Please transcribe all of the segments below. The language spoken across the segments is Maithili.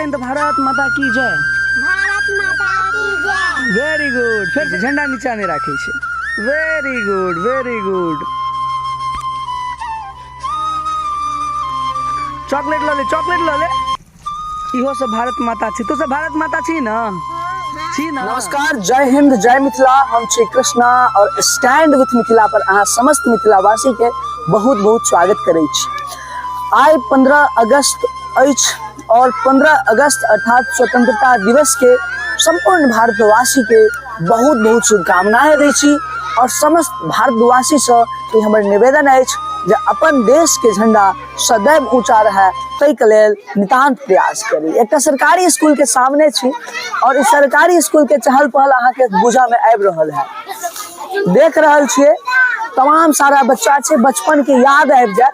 कहीं तो भारत माता की जय। भारत माता की जय। वेरी गुड। फेर झंडा नीचा नहीं राखै छै। Very good, very good. Chocolate लऽ ले, चॉकलेट लऽ ले। इहो सब भारत माता छी। तू सब भारत माता छी ना? छी ना? नमस्कार, जय हिंद, जय मिथिला। हम छी कृष्णा और स्टैंड विथ मिथिला पर अहाँ समस्त मिथिलावासी के बहुत बहुत स्वागत करै छी। आइ 15 अगस्त अछि और 15 अगस्त अर्थात स्वतंत्रता दिवस के संपूर्ण भारतवासी के बहुत बहुत शुभकामनाएं दै छी और समस्त भारतवासी से ई हमर निवेदन अछि जे अपन देश के झंडा सदैव ऊंचा रहे, ताहिके लेल नितान्त प्रयास करी। एकटा सरकारी स्कूल के सामने छी और इस सरकारी स्कूल के चहल पहल अहाँके बुझऽ में आबि रहल है। देख रहल छियै तमाम सारा बच्चा छै, बचपन के याद आबि जायत।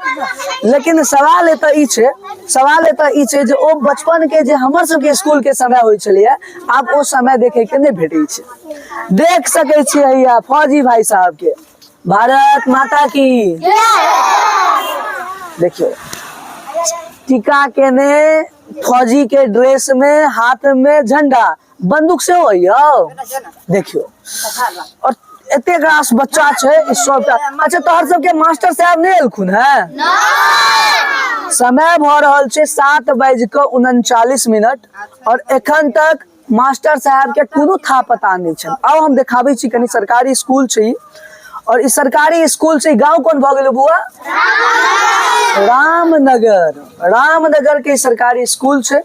लेकिन सवाल एतऽ ई छै, सवाल एतऽ ई छै जे ओ बचपन के जे हमर सबके स्कूल के समय होइ छलैया, आब ओ समय देखे के नहि भेटै छै। देख सकै छियै हैया फौजी भाई साहब के, भारत माता की। देखियौ टीका केने फौजी के ड्रेस में, हाथ में झंडा, बंदूक सेहो अइ यौ। देखियौ और एतेक रास बच्चा छै ई सबटा। अच्छा, तोहर सबके मास्टर साहब नहि एलखुन हैं? समय भऽ रहल छै 7:39 और एखन तक मास्टर साहब के कोनो था पता नहीं छनि। आउ हम देखाबै छी कनि, सरकारी स्कूल छै ई और ई सरकारी स्कूल छै। गांव कोन भऽ गेलै बुआ? रामनगर। रामनगर के सरकारी स्कूल छै।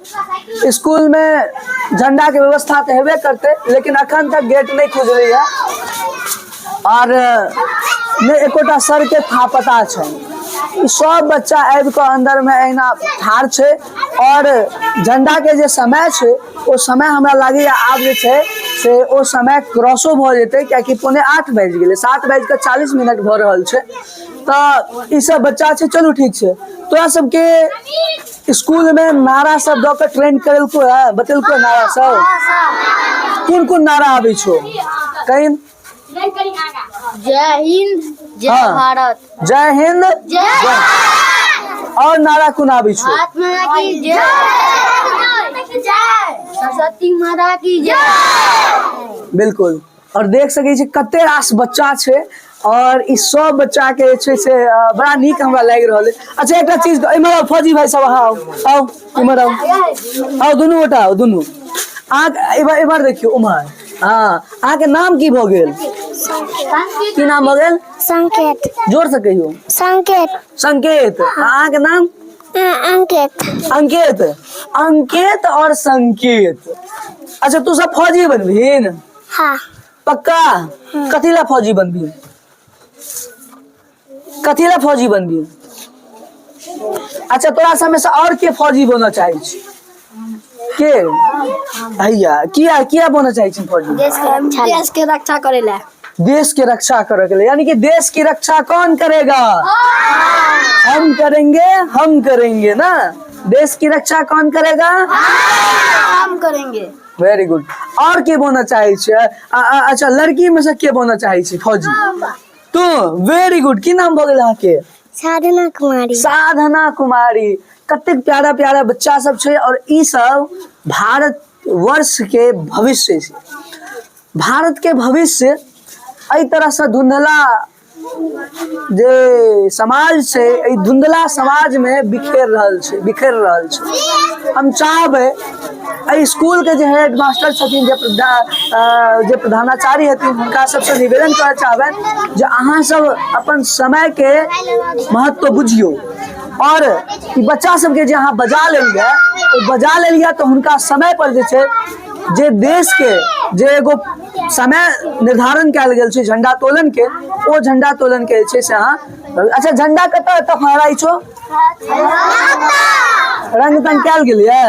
स्कूल में झंडा के व्यवस्था तऽ हेबे करतै, लेकिन अखन तक गेट नहीं खुजलै है और नहि एकोटा सर के था पता छै। ई सब बच्चा आबि कऽ अंदर में एहिना ठाढ़ छै और झंडा के जे समय छै ओ समय हमरा लागैए आब जे छै से ओ समय क्रॉसो भऽ जेतै, कियाकि 7:45 बाजि गेलै, 7:40 भऽ रहल छै। तऽ ई सब बच्चा छै। चलू ठीक छै। तोरा सबके स्कूल में नारा सब दऽ कऽ ट्रेन करेलको है, बतेलको है नारा सब? कोन कोन नारा आबै छौ कहीं? जय हिंद, जय भारत। जय हिंद, जय। और नारा कोन आबै छौ? भारत माता की जय, सरस्वती माता की जय। बिल्कुल। और देख सकै छी कते रास बच्चा छै और ई सब बच्चा के जे छै से बड़ा नीक हमरा लागि रहल है। अच्छा, एकटा चीज, इम्हर आउ फौजी भाई सब, अहाँ आउ, आउ इम्हर आउ, आउ दुनू गोटा आउ दुनू। अहाँ इम्हर, इम्हर देखियौ उम्हर। हाँ, अहाँके नाम की भऽ गेल? की नाम भऽ गेल? संकेत। जोर से कहियौ। संकेत। संकेत। अहाँके नाम? अंकित। अंकित। अंकित और संकेत। अच्छा, तू सब फौजी बनबीन? हाँ। पक्का? कथी ला फौजी बनबीन? कथी ला फौजी बनबीन? अच्छा, तोरा समय से और के फौजी बनऽ चाहै छी? के भैया? किया, किया बनऽ चाहै छी फौजी? देश के रक्षा, देश के रक्षा करे ला। देश के रक्षा करे के लिए, यानी कि देश की रक्षा कौन करेगा? हम करेंगे, हम करेंगे ना। देश की रक्षा कौन करेगा? हम करेंगे। Very good. और के बनऽ चाहै छै? अच्छा, लड़की में से के बनऽ चाहै छै फौजी? तू? वेरी गुड। की नाम भऽ गेल अहाँके? साधना कुमारी। साधना कुमारी। कतेक प्यारा प्यारा बच्चा सब छै और ई सब भारत वर्ष के भविष्य छै। भारत के भविष्य एहि तरह से धुंधला जे समाज छै, एहि धुंधला समाज में बिखेर रहल छै, बिखेर रहल छै। हम चाहबै एहि स्कूल के जे हेड मास्टर छथिन, जे प्रधानाचार्य हथिन, हुनका सबसँ निवेदन करऽ चाहबनि जे अहाँ सब अपन समय के महत्व बुझियौ और ई बच्चा सबके जे अहाँ बजा लेलियै, ओ बजा लेलियै तऽ हुनका समय पर जे छै, जे देश के जे एगो समय निर्धारण कयल गेल छै झंडा तोलन के, ओ झंडा तोलन के जे छै से अहाँ। अच्छा, झंडा कतऽ एतऽ फहराइ छौ? रंग तंग कयल गेलैए?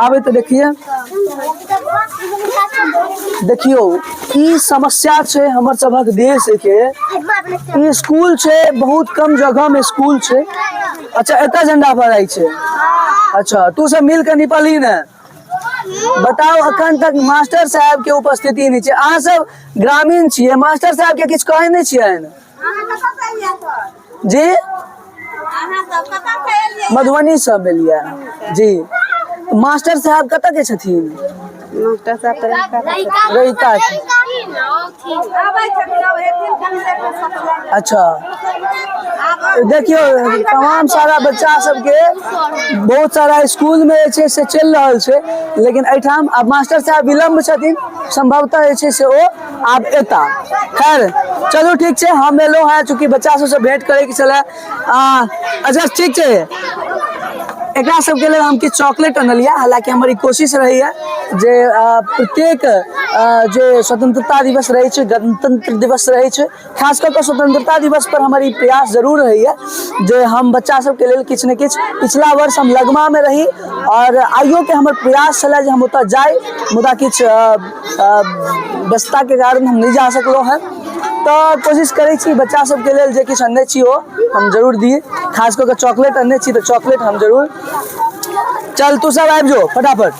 आबै तऽ देखिए। देखियौ, ई समस्या छै हमर सभक देश के। ई स्कूल छै, बहुत कम जगह में स्कूल छै। अच्छा, एतऽ झंडा फहराइ छै। अच्छा, तू सब मिल के निपलही ने? बताउ, अखन तक मास्टर साहब के उपस्थिति नहि छै। अहाँ सब ग्रामीण छियै, मास्टर साहब के किछु कहै नहि छियनि? जी, मधुबनी से एलियै जी। मास्टर साहब कतऽ के छथिन? मास्टर साहब तऽ रहिका के। अच्छा, देखियौ तमाम सारा बच्चा सबके बहुत सारा स्कूल में जे छै से चलि रहल छै, लेकिन एहिठाम आब मास्टर साहब विलम्ब छथिन, संभवतः जे छै से ओ आब एता। खैर चलू ठीक छै, हम एलहुँ हेँ चूँकि बच्चा सबसँ भेंट करैके छलै। अच्छा ठीक छै, एकरा सबके लेल हम किछु चॉकलेट अनलियै। हालाँकि हमर ई कोशिश रहैए जे प्रत्येक जे स्वतंत्रता दिवस रहै छै, गणतंत्र दिवस रहै छै, खास कऽ कऽ स्वतंत्रता दिवस पर हमर ई प्रयास जरूर रहैए जे हम बच्चा सबके लेल किछु ने किछु। पिछला वर्ष हम लगमामे रही आओर आइयोके हमर प्रयास छलै जे हम ओतऽ जाइ, मुदा किछु व्यस्तताके कारण हम नहि जा सकलहुँ हेँ। तऽ कोशिश करै छी बच्चा सबके लेल जे किछु अनने छी ओ हम जरूर दी, खास कऽ कऽ चॉकलेट अनने छी तऽ चॉकलेट हम जरूर। चल तू सब आबि जो फटाफट।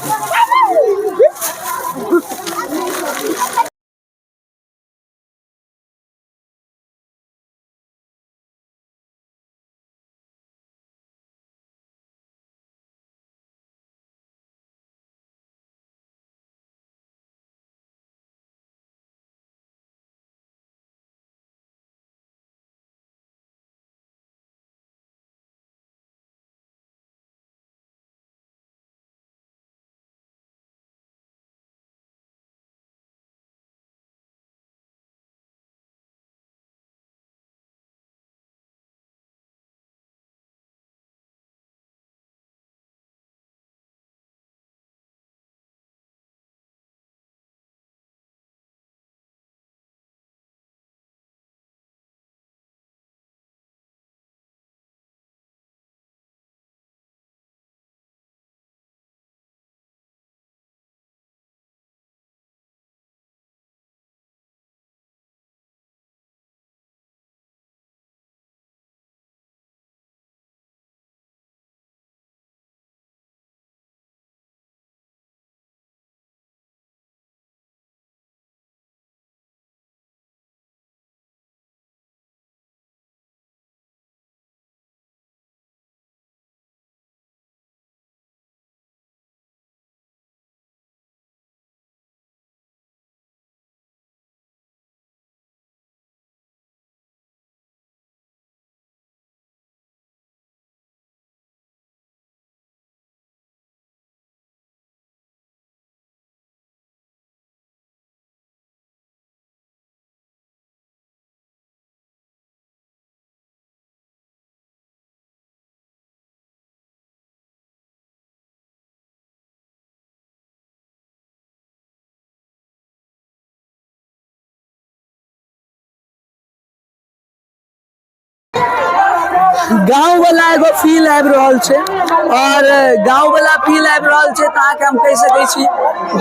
गाँव वाला एगो फील आबि रहल छै और गाँव वाला फील आबि रहल छै तऽ अहाँके हम कहि सकै छी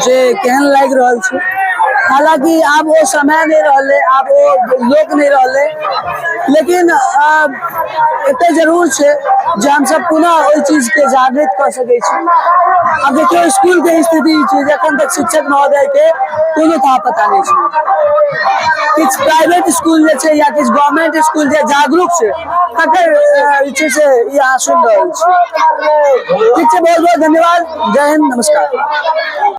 जे केहन लागि रहल छै। हालांकि आब ओ समय नहि रहलै, आब ओ लोक नहि रहलै, लेकिन एते जरूर छै जे हमसब पुनः ओहि चीज के जागृत कऽ सकै छी। आब देखियौ स्कूल के स्थिति छै जे एखन तक शिक्षक महोदय के कोनो था पता नहि छै। किछु प्राइवेट स्कूल जे छै या किछु गवर्नमेंट स्कूल जे जागरूक छै तकर जे छै से ई अहाँ सुनि रहल छी। ठीक छै, बहुत बहुत धन्यवाद, जय हिंद, नमस्कार।